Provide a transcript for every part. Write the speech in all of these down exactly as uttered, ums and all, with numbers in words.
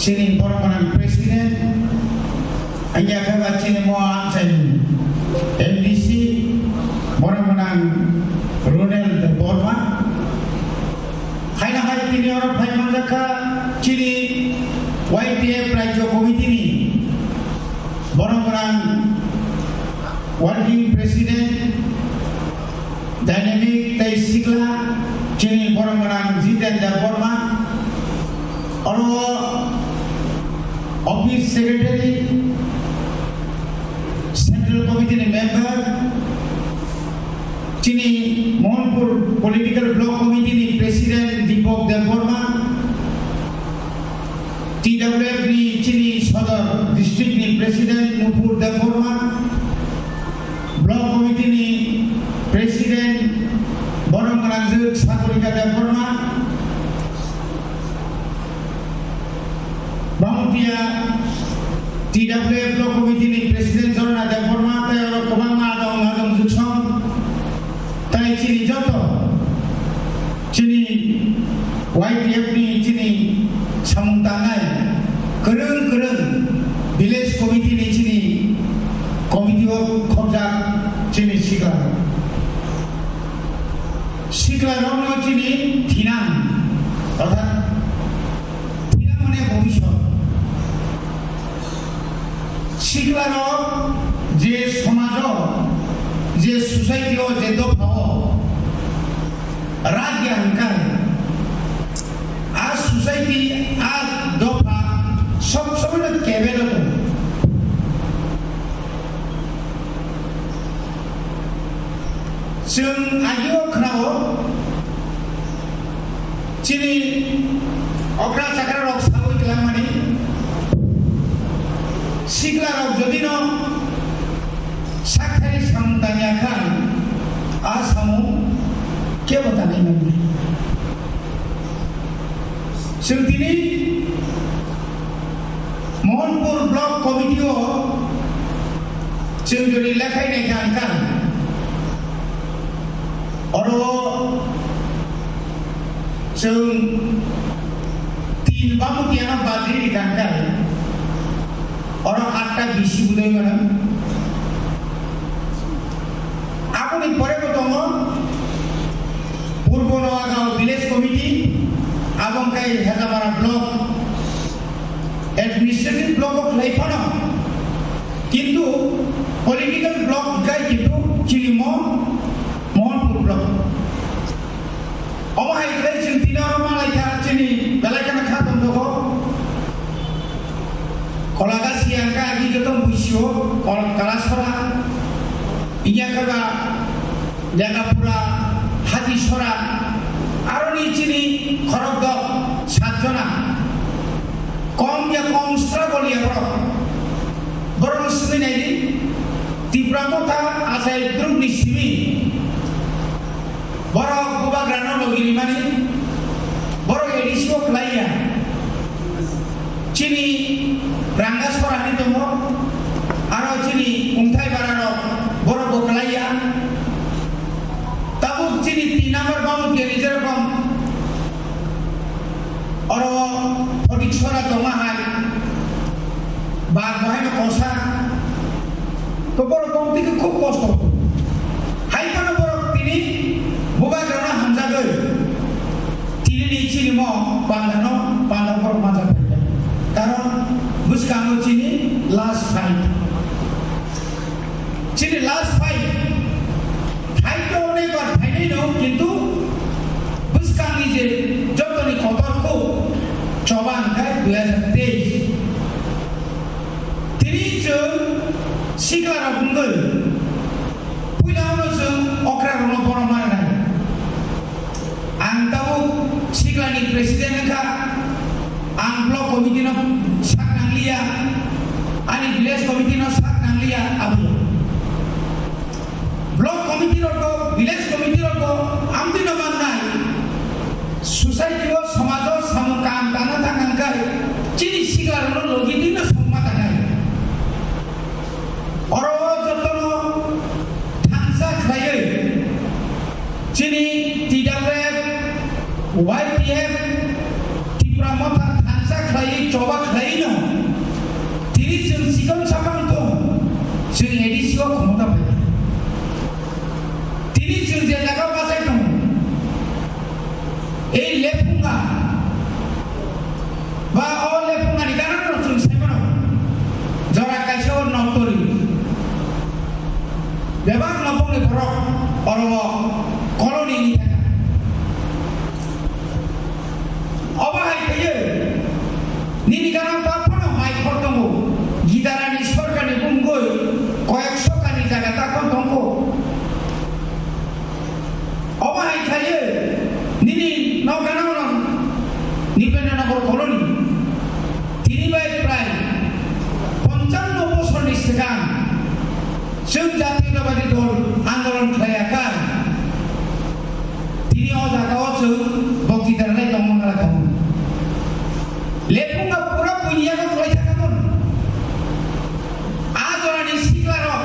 Chini borok gwnang president, wngya khe ba chini mo amchaini M D C, borok gwnang Ronel Debbarma. Haino hai tini oro phai manjak kha chini Y T F Rajya Committee ni borok gwnang working president, dynamic tei sikla chini borok gwnang Jiten Debbarma, oro office secretary, central committee ni member, chini Mohanpur political block committee ni president Deepak Debbarma, T W F ni chini Sodor district ni president Nupur Debbarma, block committee ni president borok gwnangjwk Sagorika Debbarma, Bangtia T W F block committee ni president Jorna Debbarma tei oro kwbangma adong adong jwksong. Tai chini joto chini Y T F ni chini samung tangnai kwrwng kwrwng village committee ni chini committee o khobjak chini sikla. Sikla rokno chini thinang, orthat thinang mane bhobishyot. Siklarok je somajo, je society o, je dopha o ragya hwnkhe, a society, a dopha sob somoi no kebelo tongo. Chwng agio khwnao, chini okra chakra rok sawi kwlangmani, sikla rok jodi no sakthari samung tangya kha, a samung kebo tanai mani. Chwng tini Mohanpur Block Committee o chwng jodi lekhai naikha wngkha, oro chwng tin bamutiano badri rikha wngkha, oro atta bisi budai mano. Aboni pore bo tongo Purbo Noagaon Village Committee, abo wngkha Hejamara Block, administrative block o khlai phano, kintu political block wngkha kintu chini mo Mohanpur Block. Omo hai khlai chwng tini oro ma lai kha, chini belai kheno kha tong dogo. Kolagasi ang kha agi joto buisio, Kol-, Kalasora, inya kha ba Jagapura, Hajisora, aroni chini khorok dok, sat jona. Kom ya kom struggle ya borok. Borok swngwi nai di, Tipra Motha achai group ni simi. Borok bubagrano logi rimani, borok A D C o khlai ya. Chini Rangasora hinwi tongo, aro chini Kungthai Bara rok borok bo khlai ya. Tabuk chini tin number Bamutiani jerokom oro Photiksora tongma hai, bag bo haino kosa. To borok bong twi khe khub kosto. Hai phano borok tini bubagrano hamjagwi tini ni chini mo pandano panda borok manjak phaikha. Karon bwskango chini last fight. Chini last fight. Fight to onek bar phainai no, kintu bwskangni je jotoni kotor kho choba hwnkhe dui hajar teis. Tini chwng siklarok wngwi puilano chwng okrarokno borom manai. Ang tabuk siklani president wngkha, ang block committee no sak nangliya, ani village committee no sak nangliya, abo. Block committee rok, village committee rok, amtwi no mannai. Society o, somaj o samung kaham tangna thang hwnkhe chini sikla rokno logi twi no samung ma tangnai. Oro o jotono thansa khlaiwi chini T W F, Y T F, Tipra Motha thansa khlaiwi choba khlai Nini gana ta phano mai khor tongo. Gidarani sorkarni bumgwi koyek sokani jaga ta khon tongo. Obo hai khaiwi nini nokgana Nibendra Nagar colony tini bai prai ponchanno bosorni swkang chwng Jatiyotabadi Dol andolon khlaiya kha. Tini o jaga o chwng bokti dalai tongma hala tongo. Lephunga pura buini yago khlai thangkha tong. A jorani siklarok,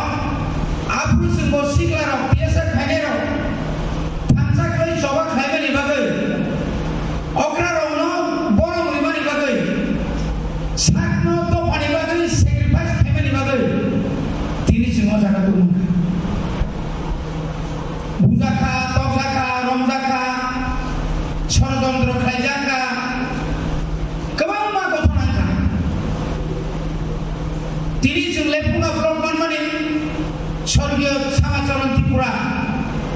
aphuru chwngbo siklarok, T S F khainairok, thansa khlai choba khlaimani bagwi, okrarokno borom rimani bagwi, sakno dophani bagwi sacrifice khaimani bagwi, tini chwng o jaga tongmani. Bujakha, tokjakha, romjakha, sorojontro khlaijakha, kwbangma gothona wngkha. Tini chwng Lephunga block manmani Sorgiyo Samacharan Tripura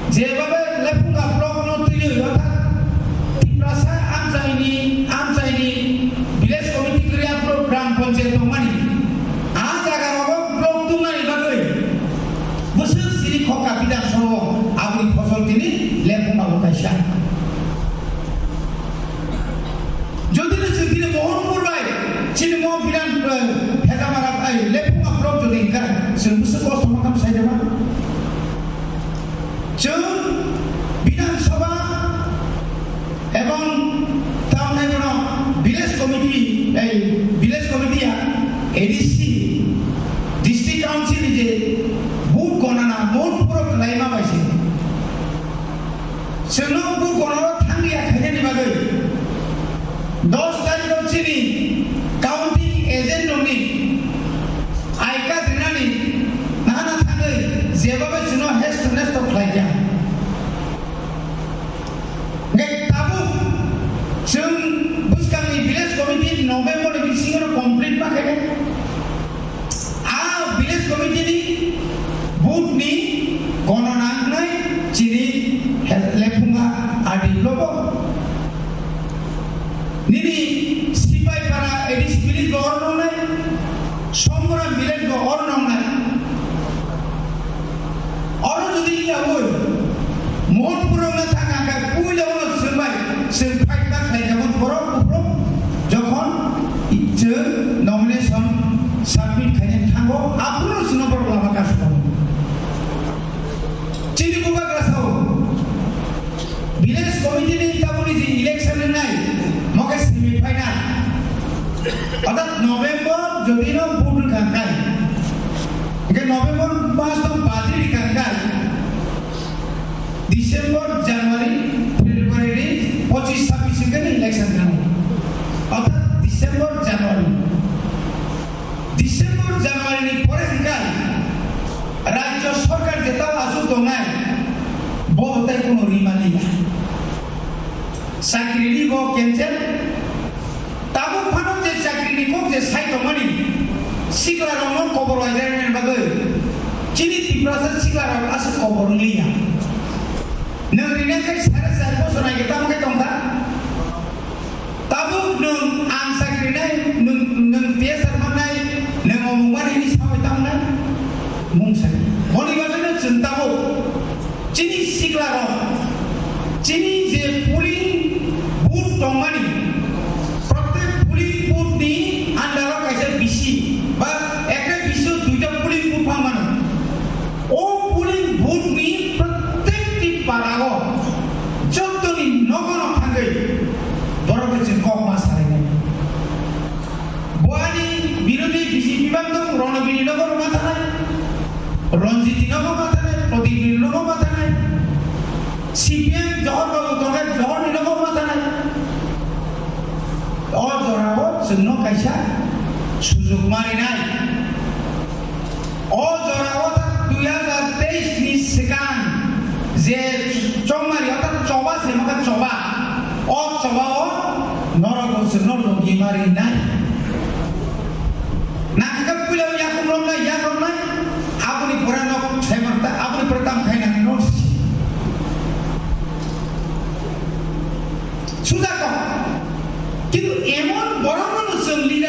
jebabe Lephunga block no twiwi orthat Tiprasa amchaini, amchaini village committee kwrwi aphuru gram panchayat tongmani. A jaga rogo block tungmani bagwi bwswk siri khokha Bidhan Sabha o aboni phosol tini Lephunga bo kaisa. Jodi no chwng tini Mohanpur bai chini mo Bidhan, eh, Phejamara bai Lephunga block jodi hwnkha chwng bwswk kosto ma kha sai de ba. Chwng Bidhan Sabha ebong tamni bono village committee, ei village committee ya A D C, district council ni je vote gonana Mohanpur o kwlaima bai se. Chwngno vote gonana thangya khainani bagwi dos tarikh o chini counting agent rokni I card rinani nahana thangwi jebabe chwngno hesto nesto khlaikha. Hwnkhe tabuk chwng bwskangni village committee November ni bisingo complete ma khaikha. A village committee ni vote ni gonona wngnai chini Lephunga R D block o. Nini Sipaipara A D C village bo oro nongnai, Somboram village bo oro nongnai. Oro jodi yawi Mohanpur no thang ang kha, puila uno chwng bai chwng fight ta khlai jabo borok buphuru jokhon chwng nomination submit khaina thango, aphuru chwngno borok lama kasukha. Chini bubagra sao. Village committee ni taboni je election wngnai, mo khe semi final. Orthat November jodi no vote wngkha khe, hwnkhe November mas no badi rikha khe, December, January, February ni pochis sabbish hwnkhe ni election wngkha. Orthat December, January. December, January ni pore hwnkhe rajyo sorkar je tao aswk tongnai, bo tai kuno rima liya. Chakri ni bo cancel. Tabuk phano je chakri ni kok je sai tongmani, sikla rokno kobor waijaknani bagwi chini Tiprasa sikla rok aswk kobor wng liya. Nwng rina khai sare char bosor nai khe tamo khe tongkha. Tabuk nwng ang chakri nai, nwng, nwng T S R mannai, nwng omo mani hinwi sabai tamo nai? Mung sai. Boni bagwino chwng tabuk chini sikla rok, chini je polling booth tongmani, protek polling booth ni under o kaisa bisi ba ekta bisi o duita polling booth pha mano. O polling booth ni protekti para o jottoni nogo no thangwi borok bai chwng kok ma salainai. Boani birodhi B J P bang tong, Ronobini nogo rwma thanai, Ranjiti nogo ma thanai, Pradipni nogo ma thanai, C P M Johor Babu tongkha, Johorni nogo ma thanai. O jorao chwngno kaisa sujuk marinai. O jora o ta dui hazar teis ni swkang je chongmari o ta choba se mokhe choba, o choba o norok bo chwngno logi ma rinai. Nangkhe puila o yakum romnai, yak romnai, aboni pore nok saiman ta, aboni pore tam khainani nok si. Suja kok. Kintu emon borok no chwng leader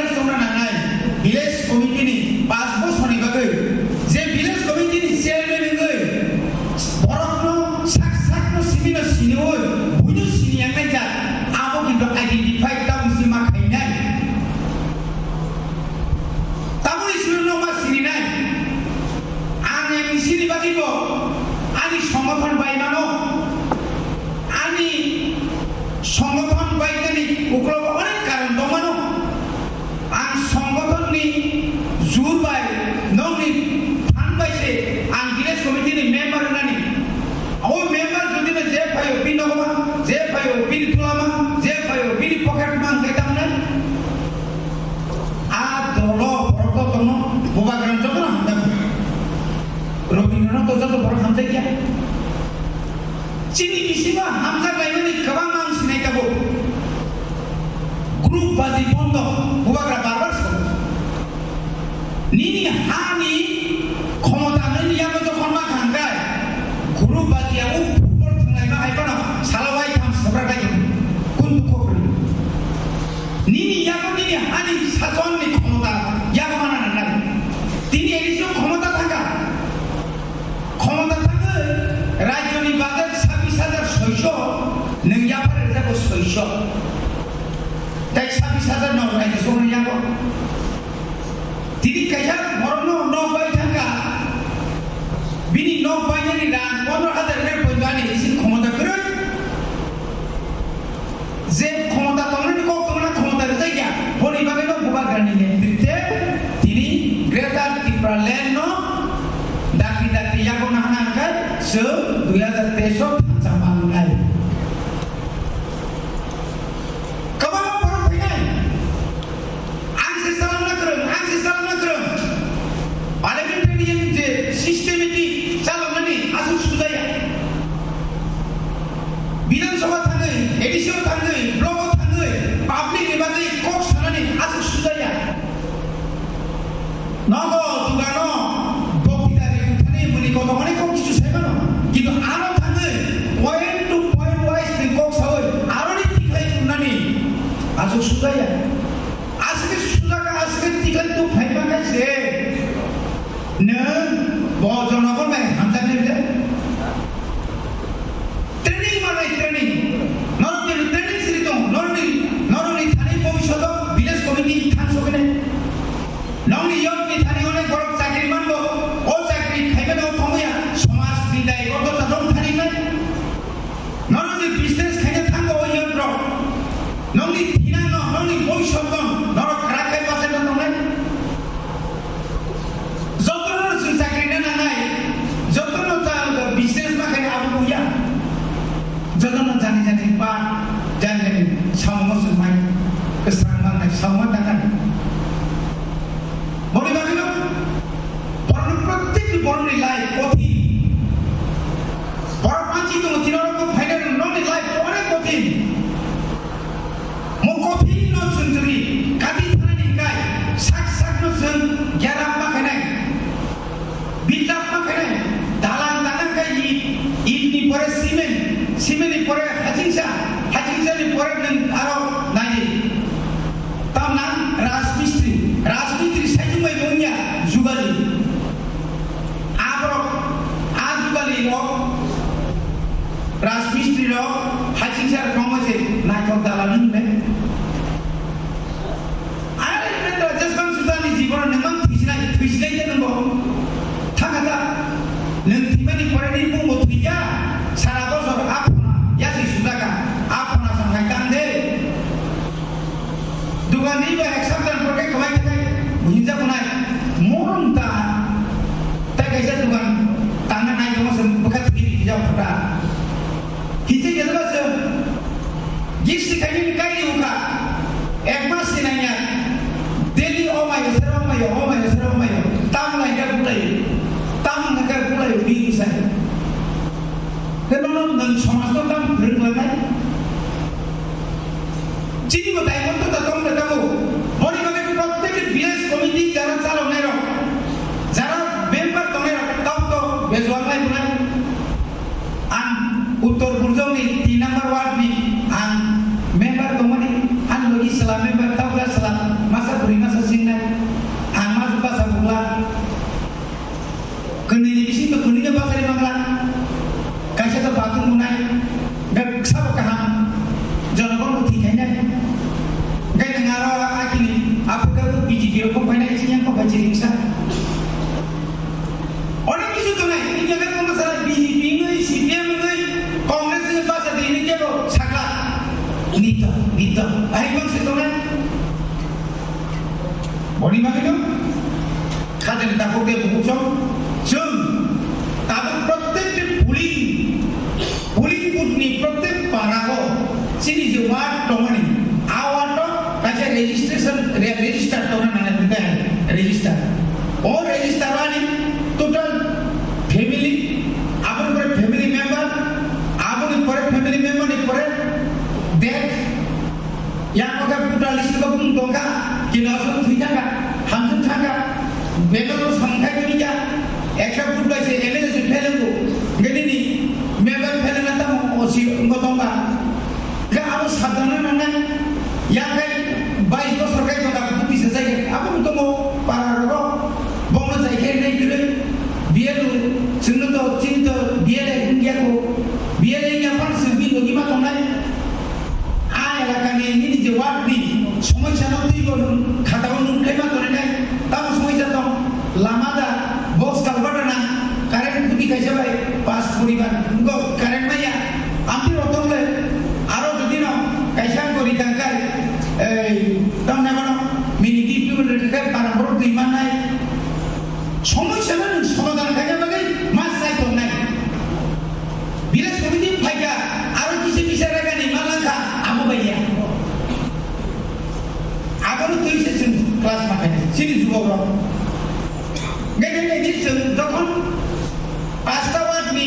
Chini bisingo hamjak laimani kwbangma ang sinai tabuk. Group bazi bondo, bubagra bar bar sago. Nini hani khomota nini yago jokhon ma thangkhe, group bazi yago football thwnglaima hai phano salo waitham swbrak lai kun dukho kwrwi. Nini yago nini hani sasonni khomota yago mana nangnai. Tini edison khomota thangkha. Khomota thangwi rajyoni budget sabbish hajar soiso, nwng yaphar rwjago soiso. Tei sabbish hajar no rajyo songni yago. Tini kaisa borokno nok bai thangkha, bini nok bainani rang pondro hajar hwnwi poito ani isin khomota kwrwi. Je khomota tongnani kok tongna khomota rijak ya, boni bagwi no bubagrani netritwe tini Greater Tipraland no dakti dakti yago nahana hwnkhe chwng dui hajar teis o thansa mangnai. Kwbangma borok phainai. Ang se chalokna kwrwng, ang se chalokna kwrwng. Parliamentarian je systematic chaloknani aswk sujaya. Bidhan Sabha thangwi, A D C o thangwi, block o thangwi, public ni bagwi kok sanani aswk sujaya. Nogo dugano boktita rikthani muni koto onek kok kichu sai mano. Kintu ano thangwi point to point wise ni kok sawi aroni tikhlai tubunani aswk sujaya. Aswk sujaka, aswk tikhlai tu phai manai se. Nwng bo jonogor bai hamjaknai bile? Training manai training. Norokni training siri tong, norokni, norokni thani bhobishoto village committee thansoknai. Nokni yokni thani onek borok chakri manbo, o chakri khaimano thongya, somaj ni dai goto ta dong thani nai. Norokni business khaina thango o yokno. Nokni thinano, nokni bhobishoto, norok kwrak khe bachai tongnai. Jotono chwng chakri na nangnai, jotono ta business ma khe abo wngya. Jotono jani jani ba, jani jani samungo chwng mai kwsang mangnai, samung ma tangnai. Boni bagwino borokni prottekti borokni life kothin. Borok manchi tongo, tini norok phainai nokni life onek kothin. Mo kothin no chwng chwngni kati thanani hwnkhe sak sak no chwng gyarap ma khainai, build up ma khainai, dalan tangna khe it, it ni pore cement, cement ni pore hachingsa, hachingsa ni pore nwng aro naidi. Tamna rajmistri, rajmistri saichung bai wngya jugali. Aborok, a jugali rok, rajmistri rok, hachingsa rok wngma se naithok dalan wngmani. Are, Rajeshwar Sudani jibon nwng mang thwisinai, thwisinai de nwng bo. Thangkha ta, nwng thwimani pore nini bumung bo thwikha, sara bosor a phona yasi sujaka, a phona sanghai tang de. Dugan ni ba ek sapta ni pore kwmai thai, hinjak nai, morom ta, ta kaisa dugan tangna nai tongma se bwkha thwi rijak phuta. Hiche khe ba se, gisti khaini kaini ukha, ek mas ni nangya, daily o mayo, sero mayo, o mayo, sero mayo, tam lai ka bulai, tam lai ka bulai, bi sai. Khe nono nwng somaj no tam phwrwng lanai? Chini bo daimon to ta tong ta tabuk. Boni bagwi prottek village committee jara chaloknai rok, jara member tongnai rok, tau to bejual nai bunai. Ang Uttor Burjong ni tin number ward ni ang member tongmani, ang logi sela member, tau sela masa bwrwi masa singnai. Ang mas basa bukla. Kwnwi ni bising to kwnwi no bachari mangla. Kaisa to bathroom wngnai, hwnkhe sabo kaham, jonogon bo thwi khainai. Hwnkhe nwng aro akini aphuru B J P rok kok phainai, chini yang kok bai chiri wngsa. Onek kisu tongnai, India khe kono sara B J P wngwi, C P M wngwi, Congress wngwi bachadi hinwi kebo sakla. Nito, nito, ahai bangsi tongnai. Boni bagwino, khajani takhuk de bukuchong, chwng tabuk prottek polling, polling booth ni prottek para o chini je ward tongmani, a ward o kaisa registration, re-, register tongna nangnai, register. O register ani total family, Ekta list o bung tongkha, kino aswk thwi thangkha, hamjwk thangkha, member rok samung khai tongkha, ekta vote bai se M L A se fail wngo, hwnkhe nini member fail wngna tamo O C wngbo tongkha. Hwnkhe abo sabjana nangnai, yakhai bais bosor khai tongkha, buddhi se jai, abo bo tongo para rok, bongno jai khe nai kwrwi, B L O, chwngno to, chini to B L A wngya kho, B L A wngya phano chwng bini logi ma tongnai. A elakani nini je ward ni somosya no twi bo nwng khatao nwng khaima tongnai, tamo somosya tong, lama da, box culvert na, current khuti kaisa bai pas poribar, wngkha current maya, amtwi rok tong le, aro jodi no kaisa kori tang kai, ei, tong nai mano, mini di tu le kai para borok twi mannai, somosya no nwng somadan khaina bagwi ma sai tongnai. Village committee phaikha, aro kisa misa ragani ma langkha, abo bai ya. Abono twi se chwng class ma khaini, chini jubok rok. Gai gai gai di chwng jokhon pasta ward ni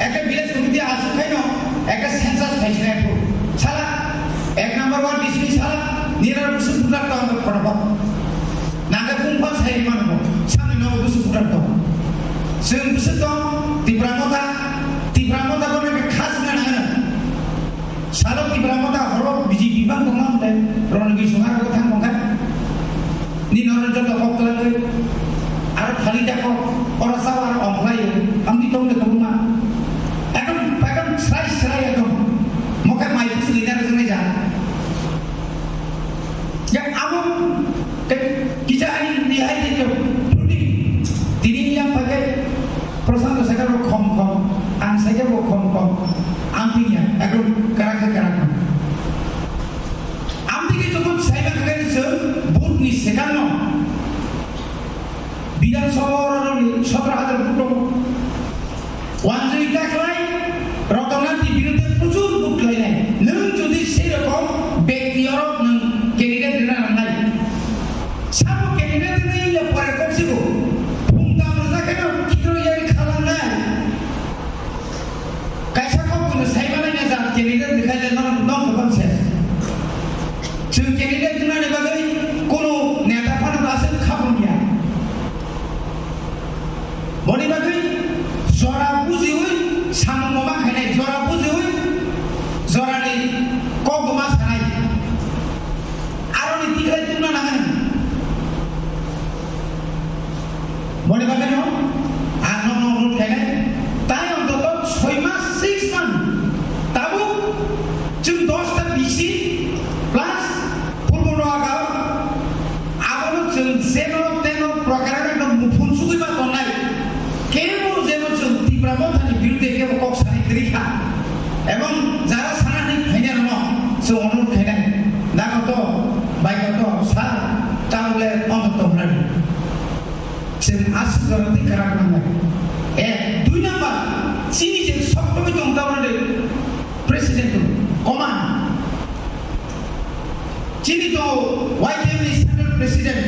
ekta village committee aswk khaino ekta census phaisina phu. Sala, ek number ward ni sini sala, nira busu budak tong khorokbo. Nangkhe bungpha sai manbo, samni nogo busu budak tong. Chwng busu tong, Tipra Motha, Tipra Motha bono khe kha swngna nangano. Salo Tipra Motha horo B J P bang tongma mole, Ronogwi Sungha rogo thang tongkha. Ni nono joto kok twlangwi, aro thali da kok, oro sao aro ongkhlai, amtwi tongde tongma. Ekdom, ekdom srai srai ekdom. Mokhe mai busu lina rwjaknai ja. Ya, amo, ke, kisa ani nihai de ke, tini, tini yang pakai, Prashanto Sekar bo khom khom, ang Sekar bo khom khom, ang tin ya, ekdom karak ke karak. Ang tin ke cukup saya pakai se, but ni Sekar no. Bidhan Sabha oro ni sotro hajar vote tongo. Wanjui ta khlai, Ratan Nanti biruddhe prochur vote khlainai. Nwng jodi sei rokom bekti oro nwng candidate rwna nangnai. Sabo candidate rwna illa pore kok sibo. Phung tam rwjak khe no khitro yari khalangnai. Kaisa kok buino sai manai na jat candidate rwkhaile no, no kwbang se. Chwng candidate wngnani bagwi kunu neta phano aswk khabung ya. Boni bagwi jora bujiwi samung bo ma khainai, jora bujiwi jorani kok bo ma sanai. Aroni tikhlai tungna nangnai. Boni bagwi no ang no no no khainai. Tai ontoto soi mas, six month. Tabuk chwng dosta B C plus purbo no aga. Abono chwng jeno teno prokare no muphun sugwi ma tongnai. Kebo jeno chwng Tipra Mothani biruddhe kebo kok sani kwrwi kha. Ebong jara sanani khainai rokno chwng onurod khainai. Nakoto, baikoto, sir, tabukle ontoto hwnani. Chwng aswk jora twi kwrak nangnai. Ek, dui number, chini je sokthogwi tong tamani president, command. Chini to Y T F ni central president,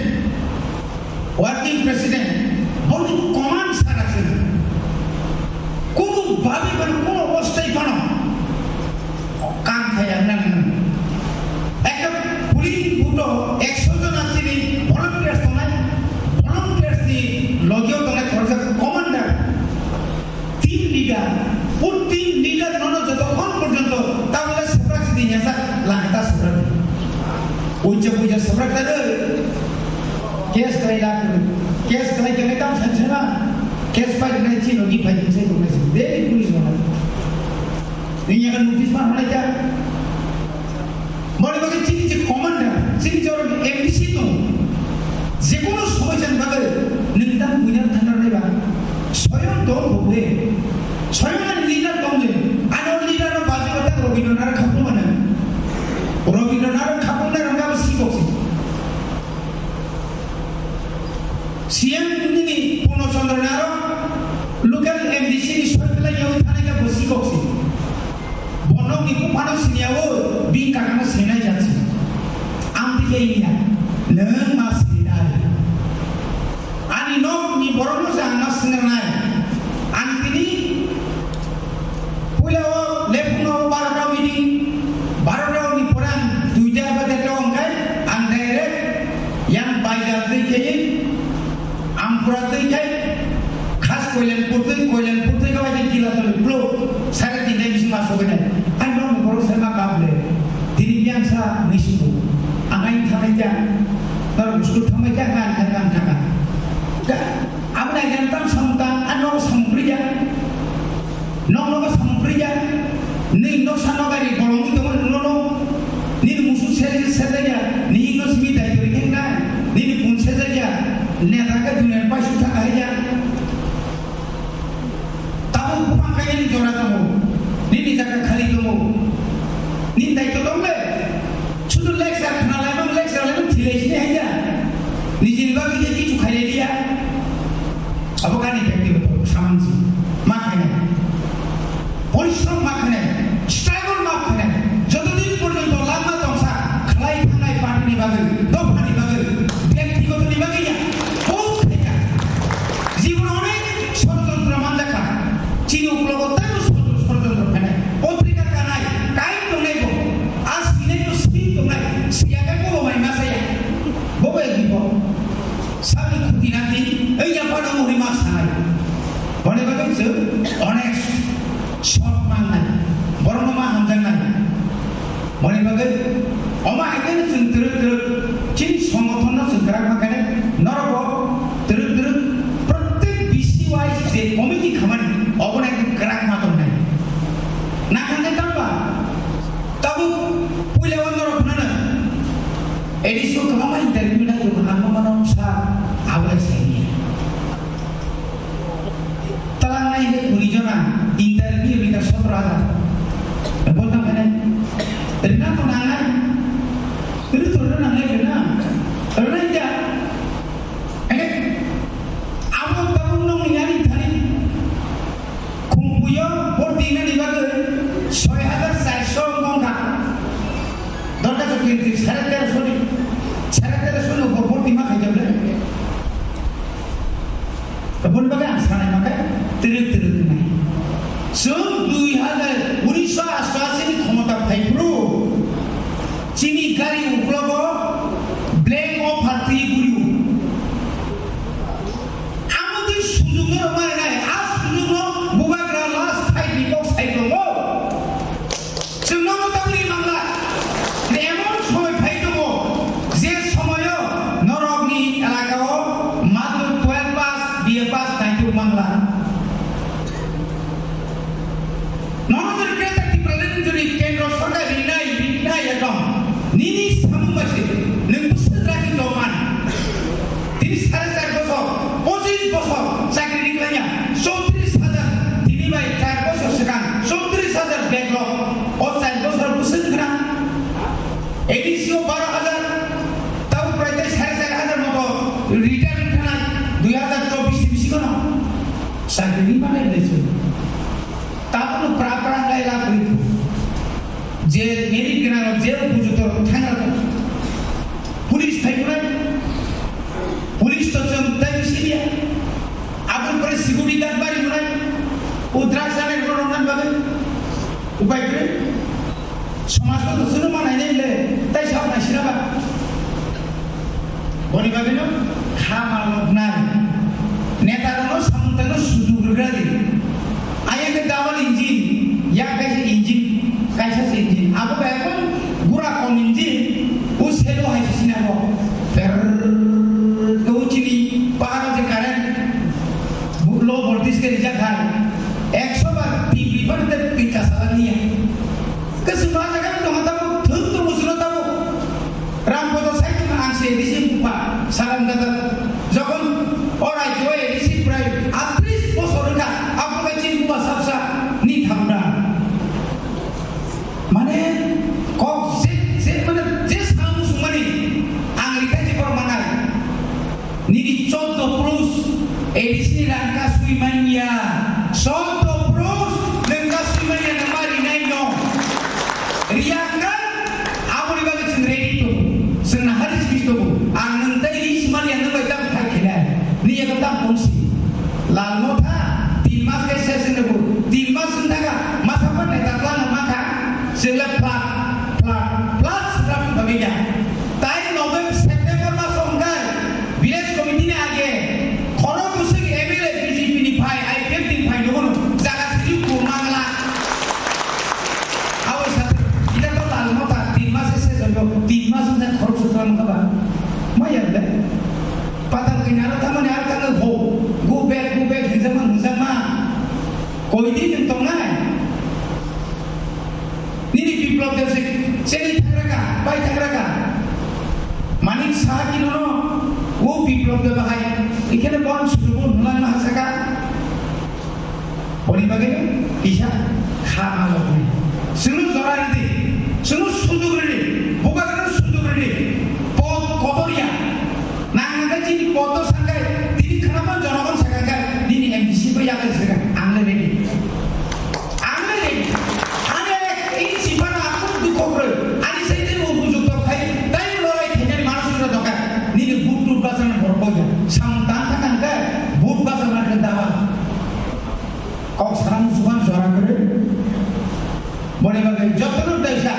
working president, boni command sara chwng. Kunu babi mani kunu obostai phano. Kam khe ang nang nang. Ekta polling booth o ekso jona chini volunteers tongnai, volunteers ni logi o tongnai khoroksa commander, team leader, o team leader nono jotokhon porjonto tabole suprak sidi yasa langta suprak. Uija uija suprak tare. Case khlai lak, case khlai khe tam sanjana, case pai khlai chini logi phai khe sai tongnai si. Very police wala. Nini yakan notice ma hwnai kha. Boni bagwi chini je commander, chini je M D C tongo. Jekono somoijani bagwi nwng tang buina thangna naiba. Soyong tong bokhe. Soyong ani leader tong je. Ano leader no baji bata Rabindranath khapung mana. Rabindranath khapung na rangka basi boksi. C M nini Purno Chandra Naro local M D C ni soi pelai yawi thanai ka bosi koksi. Bonok ni buphano siniyawo bini kakano sinai jatsi. Amtwi khe inya nwng ma sinai. Ani nok ni borok no se ang ma sinai. Ang tini puila o lephung o barota meeting, barota ni pore ang duita ba deta o ja. Norok school thangbai ja, gan ja, gan ja, gan. Ga, abo nai gan tam samung ta, a nogo samung kwrwi ja. Nok nogo samung kwrwi ja. Nini noksa nokari bolongwi tongo nono. Nini musuk se, se ja ja. Nini no simi dai dori khe na. Nini pun se ja ja. Neta khe dunia paisuk thang hai ja. Tabuk buphang kaya ni jora tongo, nini jaga khali tongo, nini daityo tong le. Sudu lecture khna laimang, lecture laimang thilai sini hai ya. Nijini bagwi je kichu khailai liya. Abo gani byaktigoto samung si. Ma khainai. Porishrom ma khainai. Struggle ma khainai. Joto din porjonto langma tongsa khlai thangnai party ni bagwi, dopha ni bagwi, byaktigoto ni bagwi ya. Bo khainai. Jibon onek Sorojontro manjakha. Chini uklogo teibo sorojontro, sorojontro khainai. Potrika kanai, kain tongnai bo. A sinai bo swi tongnai. Siya khe bo mai ma saya. Bo bai bipo. Sami khuti nati, ei ya pano muri ma sanai. Boni bagwi chwng onek sok mangnai. Borokno ma hamjaknai. Boni bagwi omo hai khe chwng twrwk twrwk chini songothonno chwng kwrak ma khe norokbo twrwk twrwk prottek B C Y je committee khamani obo nai kwrak ma tongnai. Nakhang khe tangba tabuk puila o norok khwnano A D C o kwbangma interview nai tongo, ang bo mano sa abo sai niya. Twlang nai hwnkhe kuri jona, interview rwkha sotro hajar. Bo tang khe rwna to nangnai, rwna to rwna nangnai rwna, rwna hwnkhe, hwnkhe abo tabuk nokni ani thani khumbuyo borti nani bagwi soi hajar charso wngkha. Dorkar to kintu sare terosho ni, sare terosho ni upor borti ma khaijak le. Aboni bagwi ang sanai ma khe twrwk twrwk wngnai. Chwng dui hajar, unisho asto ashi ni khomota phaiphuru chini gari uklogo blank offer twi guriu. Amo twi sujukno rwma rwnai, a sujukno bubagra last fight ni kok sai tongo. Chwngno bo tabukni mangla. Emon somoi phai tongo, je somoio norokni elakao matro twelve pass, B A pass naituk mangla. Nono jodi Greater Tipraland jodi kendro sorkar rinai, rinai ekdom. Nini samung bai se, nwng bwswk rajin tongman. Tini sare char bosor, pochis bosor chakri ringlaiya, chowtris hajar, tini bai char bosor swkang, chowtris hajar backlog. O char bosor bwswk khna? A D C o baro hajar, tabo prai tai sare char hajar moto retire wngkha dui hajar chobbish ni bisingo no. Chakri ringmani bai se. Tabukno pra pra wngwi lab rikhu. Je merit gwnangrok, je upojuktorok thangna rw. Police phaiphunai, police to chwng tei bisi liya. Aboni pore security guard bari phunai. O drugs addict rok rwna bagwi upai kwrwi. Somaj no dusino ma nainai le, tai sak naisina ba. Boni bagwino kha maloknai. Neta rokno samung tangno sujuk rwgra di. Ayang khe double engine, yak kaisa engine, kaisa se engine. Abo bai ekdom gura kom engine, o selo hai se sina bo. Ter, to chini paharo je current, low voltage ke rijak hai. Ekso bar T V bar te pika sala niya. Kwchwng ma jaga tong tamo, thwng tong musulo tamo. Rampodo sai tong ang se A D C bupha, salam dada. Jokhon o rajyo A D C prai atris bosor wngkha, aphuru chini bupha sabsa ni thamda. Mane kok je, je mane je samung sungmani ang rikha je kok manai. Nini choddo purush A D C ni rang kasui manya. Choddo purush nwng kasui manya, nwng ma rinai no. Riya wngkha, aboni bagwi chwng ready tongo. Chwng nahari simi tongo. Ang nwng tei ri si manya, nwng bai tam khai khe nai. Ni eko tam tong si. Lal Motha tin mas khe ses wngkha bo. Tin mas wngkha masa pa neta twlang ma kha. Chwng le plat, plat, plat swkang bagwi ya. Tai November, September maso hwnkhe village committee ni age khorok bwswk M L A B J P ni phai, I P F T ni phai, nukgo jaga siri bo mangla. Aboni saka ida to Lal Motha tin mas se se joto, tin mas hwnkhe khorok bwswk Tamo kaba, maya le. Patal kanya aro tamo ni aro tamo ho. Go back, go back, hinjakma, hinjakma. Koi din nwng tongnai? Nini Biplop Deb se chengwi thangraka, pai thangraka. Manik Saha kinono, o Biplop Deb bahai, ikheno bon sujugo nunang ma saka. Boni bagwi kisa kha ma lobni. Chwngno jora ridi, chwngno sujuk ridi, bubagrano sujuk ridi. Pot kotor ya. Nang nang chini pot to sangkai, tini khana jonogon sangkai, nini M D C bo yakai sangkai, ang le ready. Ang le ready. Ang le ek inch pana aku dukho kroi. Ani sai tei upujukto khai, tai lorai thainai manusrok dokai. Nini but tut bachana borok boya. Samung tan thang kai, but bachana ke dawa. Kok sana musukan jora kore. Boni bagwi jotono daisa.